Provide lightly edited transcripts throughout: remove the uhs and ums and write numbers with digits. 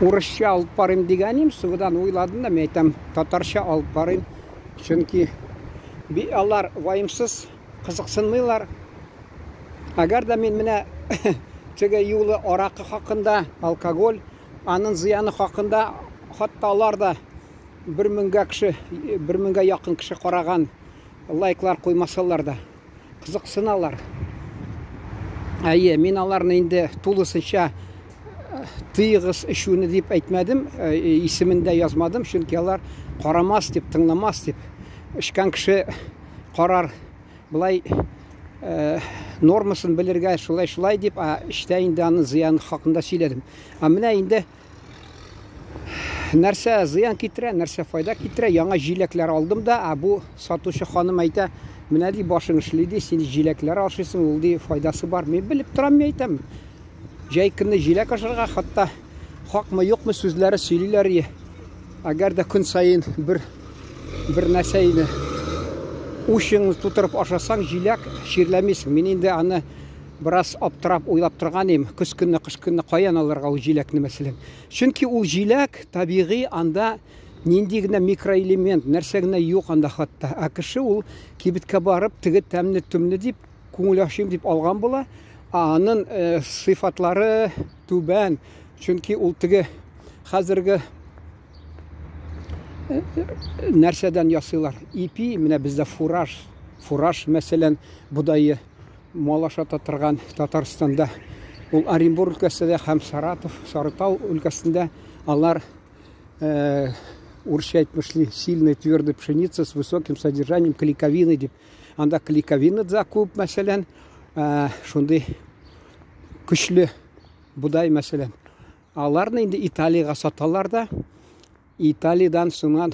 Урысча алып барыйм дигәнем, соңдан уйладым да, мин әйтәм, татарча алып барыйм. Чөнки алар ваемсыз, кызыксынмыйлар. Әгәр дә мин менә теге юлы аракы хакында, алкоголь, аның зыяны хакында, хатта алар да бер меңгә кеше, бер меңгә якын кеше караган лайклар куймасалар да, кызыксыналар. Әйе, мин аларны инде тулысынча тыегыз эчүне дип әйтмәдем, исемен дә язмадым, чөнки алар карамас дип, тыңламас дип. Эчкән кеше карар былай нормасын белергә шулай-шулай дип, ә эчтә инде аның зыяны хакында сөйләдем. Ә менә инде нәрсә зыян китерә, нәрсә файда китерә, яңа җиләкләр алдым да, ә бу сатучы ханым әйтә, менә ди башың эшли ди, син җиләкләр ашыйсың, ул ди файдасы бар. Мин белеп торам, мин әйтәм. Җәй көне җиләк ашарга хатта хакмы юкмы сүзләре сөйлиләр. Әгәр дә көн саен бер бер нәрсә иде. Учыңны тутырып ашасаң, җиләк чирләмисең. Мин инде аны бераз аптырап уйлап торган идем. Көз көне, кыш көне каян алырга ул җиләкне, мәсәлән. Чөнки ул җиләк табигый, анда нинди генә микроэлемент, нәрсә генә юк анда хатта. Ә кеше ул кибеткә барып, теге тәмне төмне дип, күңел ачыйм дип алган була. Ә аның сыйфатлары түбән. Чөнки ул теге хәзерге нәрсәдән ясыйлар? Ипи, менә бездә фураж, фураж, мәсәлән, бодае мал ашата торган Татарстанда. Ул Оренбург өлкәсендә һәм Саратов, Сарытау өлкәсендә алар урысча әйтмешли, сильная твердая пшеница с высоким содержанием клейковины дип. Анда клейковина да күп, мәсәлән, шундый көчле бодай, мәсәлән. Аларны инде Италиягә саталар да, Италиядән соңынан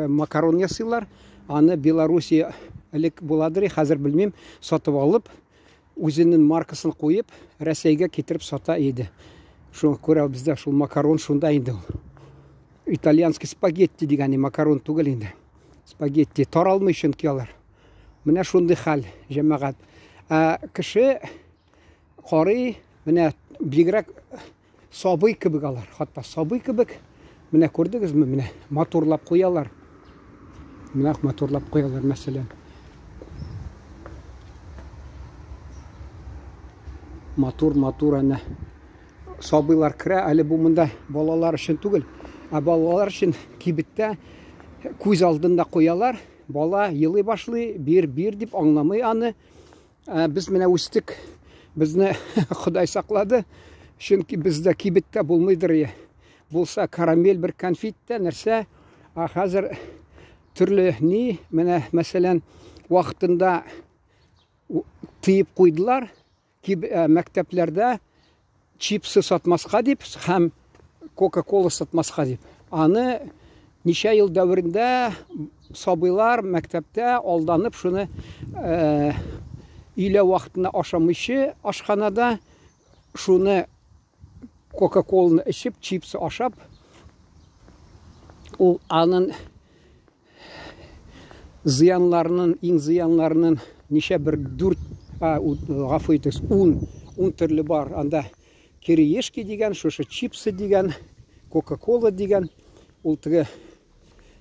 макарон ясыйлар. Аны Белоруссия элек буладыр, хәзер белмим, сатып алып, үзенең маркасын куеп, Рәсәйгә китереп сата иде. Шуңа күрә бездә шул макарон шунда инде ул. Итальянский спагетти дигән макарон түгел инде. Спагетти таралмый чөнки алар. Менә шундый хәл, җәмәгать. Ә кеше карый, менә бигрәк сабый кебек алар. Хатта сабый кебек. Менә күрдегезме, менә матурлап куялар. Менә матурлап куялар, мәсәлән. Матур, матур әнә. Сабыйлар керә, әле бу монда балалар өчен түгел, ә балалар өчен кибеттә күз алдында куялар. Бала елый башлый, бир, бир дип аңламый аны. Ә без менә үстек, безне Ходай саклады, чөнки бездә кибеттә булмыйдыр. Булса карамель бер конфет тә нәрсә, ә хәзер төрле ни, менә мәсәлән, вакытында тыеп куйдылар, мәктәпләрдә чипсы сатмаска дип һәм Кока-кола сатмаска дип. Аны ничә ел дәверендә сабыйлар мәктәптә алданып шуны өйлә вакытында ашамыйчы ашханада шуны Кока-коланы эчеп, чипсы ашап, ул анын зыянларының, иң зыянларының ничә бер дүрт, гафу итегез, ун төрле бар. Анда кириешки дигән, шушы чипсы дигән, Кока-кола дигән, ул теге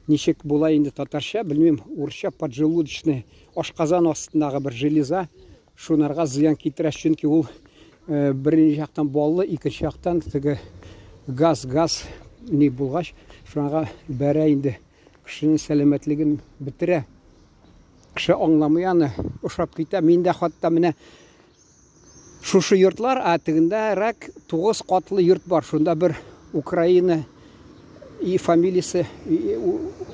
ничек була инде татарча, белмим, урысча поджелудочный, ашказан астындагы бер железа, шунарга зыян китерә, чөнки ул беренче яктан баллы, икенче яктан теге газ, газ ни булгач, шуңа бәрә инде, кешенең сәламәтлеген бетерә. Кеше аңламый аны, ошап китә. Мин дә хатта менә шушы йортлар, ә тегендә рәк 9 катлы йорт бар. Шунда бер Украина и фамилиясе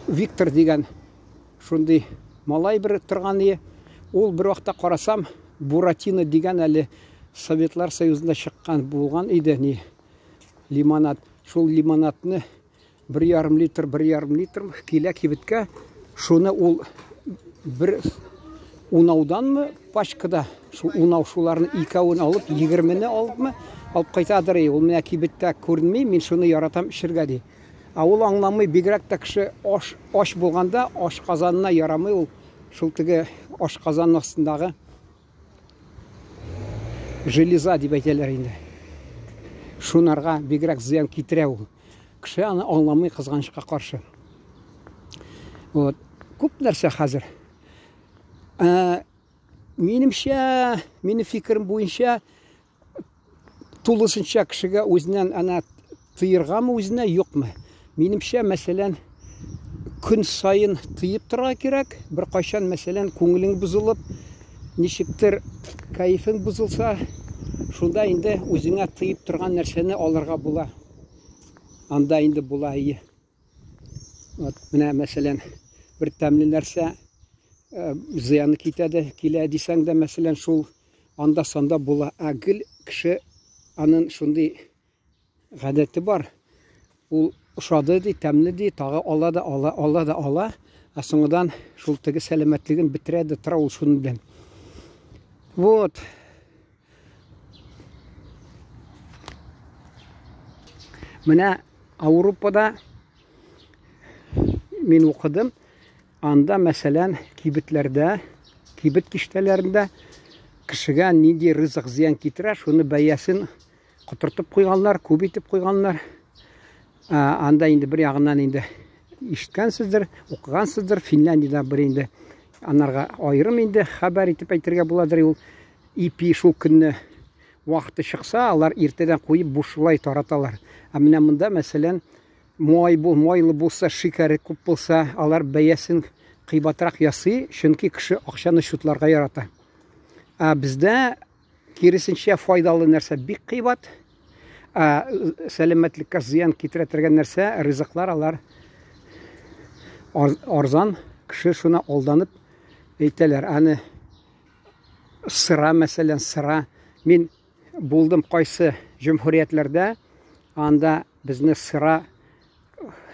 Виктор дигән шундый малай бер торган ие. Ул бер вакытта карасам, Буратино дигән әле Советлар Союзында чыккан булган иде ни лимонад. Шул лимонадны бер ярым литр, бер ярым литр килә кибеткә. Шуны ул бер унауданмы пачкада, шул унау шуларны икәвен алып, егермене алыпмы, алып кайтадыр. Ул менә кибеттә күренми, мин шуны яратам эчергә ди. Ә ул аңламый, бигрәк тә кеше аш, ач булганда, аш казанына ярамый ул, шул теге аш казаны астындагы железа дип әйтәләр инде. Шунарга бигрәк зыян китерә ул. Кеше аны аңламый кызганычка каршы. Вот. Күп нәрсә хәзер. Ә, минемчә, минем фикерем буенча, тулысынча кешегә үзеннән ана тыергамы үзенә, юкмы? Минемчә, мәсәлән, көн саен тыеп торырга кирәк. Бер кайчан, мәсәлән, күңелең бозылып, ничектер кәефең бозылса, шунда инде үзеңә тыеп торган нәрсәне алырга була. Анда инде була, ие. Вот, менә, мәсәлән, бер тәмле нәрсә э, зыяны китә дә килә дисәң дә, мәсәлән, шул анда-санда була. Ә гел кеше анын шундый гадәте бар. Ул ошады ди, тәмле ди, тагы ала да ала, ала да ала. Ә соңыдан шул теге сәламәтлеген бетерә дә тора ул шуның белән. Вот. Менә Ауропада мин укыдым. Анда, мәсәлән, кибетләрдә, кибет киштәләрендә кешегә нинди ризык зыян китерә, шуны бәясен котыртып куйганнар, күп итеп куйганнар. Анда инде бер ягыннан инде ишеткәнсездер, укыгансыздыр, Финляндиядә бер инде анарга аерым инде хәбәр итеп әйтергә буладыр ул ипи шул көнне вакыты чыкса, алар иртәдән куеп бушлай тараталар. Ә менә монда, мәсәлән, май бул, майлы булса, шикәре күп булса, алар бәясен кыйбатрак ясый, чөнки кеше акчаны чутларга ярата. Ә бездә киресенчә файдалы нәрсә бик кыйбат, ә сәламәтлеккә зыян китерә торган нәрсә, ризыклар алар арзан, кеше шуна алданып әйтәләр. Аны сыра, мәсәлән, сыра. Мин булдым кайсы җөмһүриятләрдә, анда безне сыра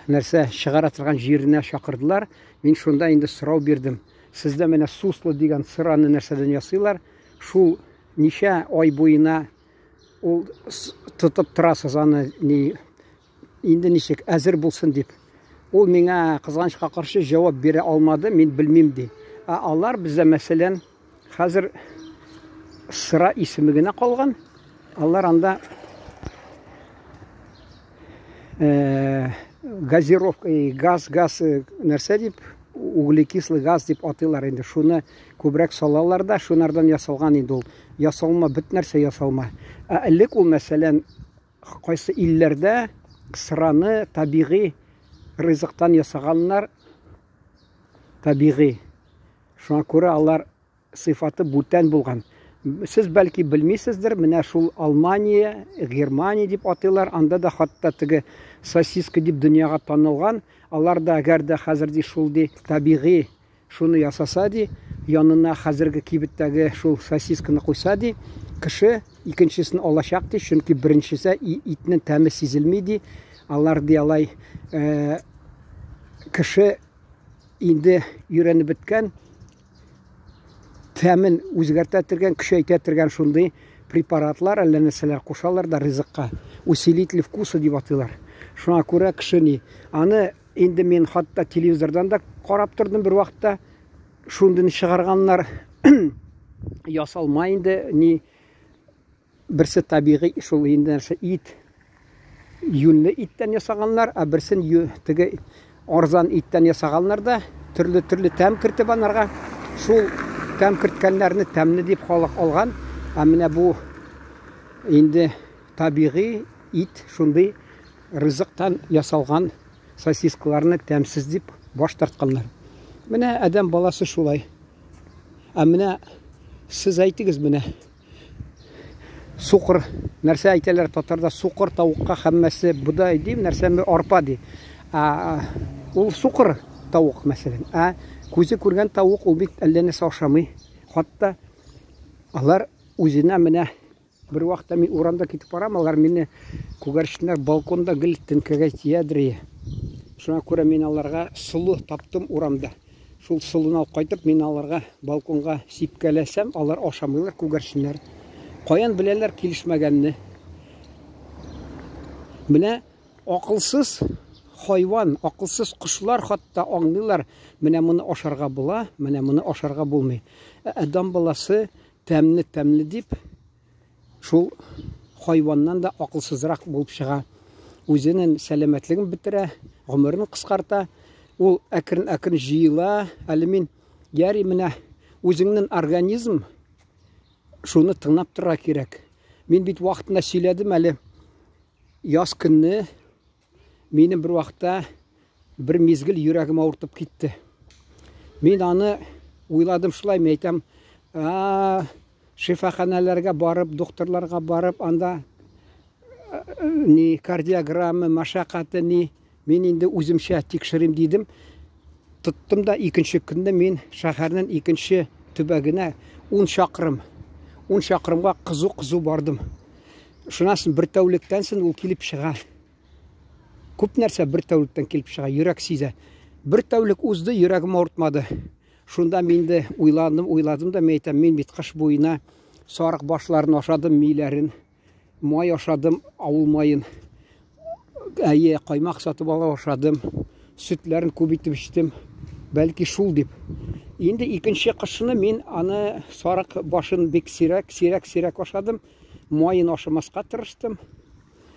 нәрсә чыгара торган җиренә чакырдылар. Мин шунда инде сорау бирдем. Сездә менә сусло дигән сыраны нәрсәдән ясыйлар? Шул ничә ай буена ул тотып торасыз аны ни инде ничек әзер булсын дип. Ул миңа кызганычка каршы җавап бирә алмады, мин белмим ди. Ә алар бездә мәсәлән хәзер сыра исеме генә калган. Алар анда э, газировка, э, газ, газ э, нәрсә дип, углекислый газ дип атыйлар инде. Шуны күбрәк салалар да, шунардан ясалган инде ул. Ясалма, бөт нәрсә ясалма. Ә элек ул, мәсәлән, кайсы илләрдә сыраны табигый ризыктан ясаганнар, табигый. Шуңа күрә алар сыйфаты бүтән булган. Сез бәлки белмисездер, менә шул Алмания, Германия дип атыйлар, анда да хатта теге сосиска дип дөньяга танылган. Алар да әгәр дә хәзер ди шул ди табигый шуны ясаса ди, янына хәзерге кибеттәге шул сосисканы куйса ди, кеше икенчесен алачак ди, чөнки беренчесе итнең тәме сизелми ди. Алар ди алай э, кеше инде өйрәнеп беткән, тәмен үзгәртә торган, көчәйтә торган шундый препаратлар, әллә нәрсәләр кушалар да ризыкка. Усилитель вкуса дип атыйлар. Шуңа күрә кеше ни, аны инде мин хатта телевизордан да карап тордым бер вакытта. Шундыйны чыгарганнар. Ясалма инде ни Берсе табигый шул инде нәрсә ит юньле иттән ясаганнар, ә берсен теге арзан иттән ясаганнар да төрле-төрле тәм кертеп анарга. Шул тәм керткәннәрне тәмле дип халык алган. Ә менә бу инде табигый ит шундый ризыктан ясалган сосискаларны тәмсез дип баш тартканнар. Менә адәм баласы шулай. Ә менә сез әйтегез менә Сукыр, нәрсә әйтәләр татарда, сукыр тавыкка һәммәсе бодай ди, нәрсәме арпа ди. Ә, ул сукыр тавык, мәсәлән. Ә күзе күргән тавык ул бит әллә нәрсә ашамый. Хатта алар үзенә менә бер вакытта мин урамда китеп барам, алар мине күгәрченнәр балконда гел тенкәгә тиядер. Шуңа күрә мин аларга солы таптым урамда. Шул солыны алып кайтып, мин аларга балконга сипкәләсәм, алар ашамыйлар, күгәрченнәр. Каян беләләр килешмәгәнне? Менә акылсыз хайван, акылсыз кошлар хатта аңлыйлар, менә моны ашарга була, менә моны ашарга булмый. Ә адәм баласы тәмле-тәмле дип, шул хайваннан да акылсызрак булып чыга. Үзенең сәламәтлеген бетерә, гомерен кыскарта. Ул әкрен-әкрен җыела. Әле мин яри менә үзеңнең организм шуны тыңлап торырга кирәк. Мин бит вакытында сөйләдем әле. Яз көнне минем бер вакытта бер мизгел йөрәгем авыртып китте. Мин аны уйладым шулай, мин әйтәм, шифаханәләргә барып, докторларга барып, анда ни кардиограмма, машакаты ни, мин инде үземчә тикшерим дидем. Тоттым да икенче көнне мин шәһәрнең икенче төбәгенә 10 чакрым, 10 чакрымга кызу-кызу бардым. Шуннан соң бер тәүлектән соң ул килеп чыга. Күп нәрсә бер тәүлектән килеп чыга, йөрәк сизә. Бер тәүлек узды, йөрәгем авыртмады. Шунда мин дә уйландым, уйладым да, мин әйтәм, мин бит кыш буена сарык башларын ашадым, миләрен, май ашадым, авыл маен. Әйе, каймак сатып алып ашадым, сөтләрен күп итеп эчтем. Бәлки шул дип. Инде икенче кышны мин аны сарык башын бик сирәк, сирәк, сирәк ашадым. Маен ашамаска тырыштым.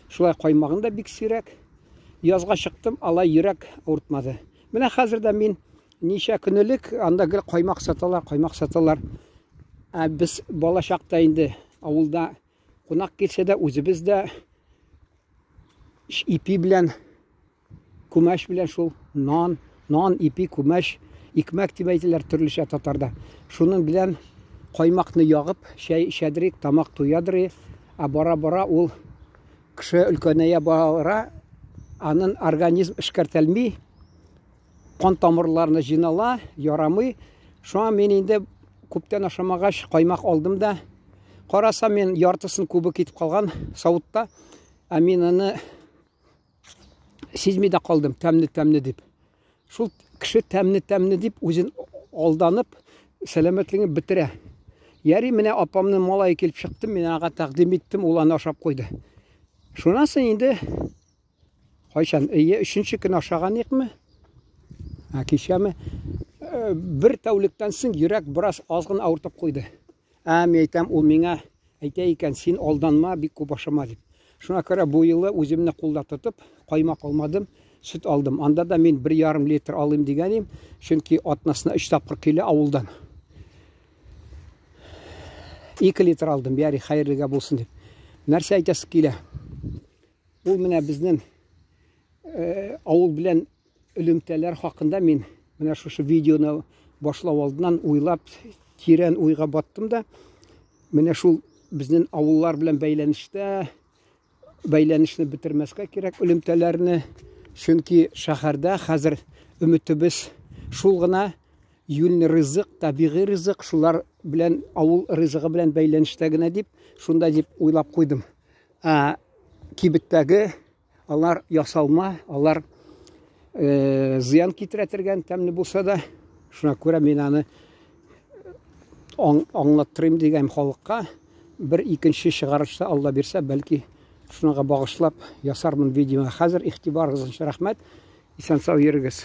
Шулай каймагын да бик сирәк. Язга чыктым, алай йөрәк авыртмады. Менә хәзер дә мин ничә көн элек анда гел каймак саталар, каймак саталар. Ә без бала чакта инде авылда кунак килсә дә үзебез дә ипи белән Күмәч белән шул нан, нан, ипи, күмәч, икмәк дип әйтәләр төрлечә татарда. Шуның белән каймакны ягып, чәй эчәдерик, тамак туядыр. Ә бара-бара ул кеше өлкәнәя бара, анын организм эшкәртәлми, кан тамырларына җыйнала, ярамый. Шуңа мин инде күптән ашамагач, каймак алдым да, карасам, мин яртысын күбе китеп калган савытта, ә мин аны сизми дә калдым, тәмле-тәмле дип. Шул кеше тәмле-тәмле дип үзен алданып, сәламәтлеген бетерә. Яри менә апамның малае килеп чыкты, мин аңа тәкъдим иттем, ул аны ашап куйды. Шуннан соң инде кайчан, әйе, өченче көн ашаган икме? Ә кичәме? Э, бер тәүлектән соң йөрәк бераз азгын авыртып куйды. Ә, мин әйтәм, ул миңа әйтә икән, син алданма, бик күп ашама дип. Шуңа күрә бу юлы үземне кулда тотып, каймак алмадым, сөт алдым. Анда да мин 1,5 литр алыйм дигән идем, чөнки атнасына 3 тапкыр килә авылдан. 2 литр алдым, яри хәерлегә булсын дип. Нәрсә әйтәсе килә? Ул менә безнең э, авыл белән Элемтәләр хакында мин менә шушы видеоны башлау алдыннан уйлап, тирән уйга баттым да, менә шул безнең авыллар белән бәйләнештә бәйләнешне бетермәскә кирәк элемтәләрне, чөнки шәһәрдә хәзер өметебез шул гына юньле ризык, табигый ризык, шулар белән авыл ризыгы белән бәйләнештә генә дип, шунда дип уйлап куйдым. Ә кибеттәге Алар ясалма, алар э, зыян китерә торган тәмле булса да, шуңа күрә мин аны аңлаттырыйм дигән халыкка бер икенче чыгарышта Алла бирсә, бәлки шуңа багышлап ясармын видео. Хәзер игътибарыгыз өчен рәхмәт. Исән сау йөрегез.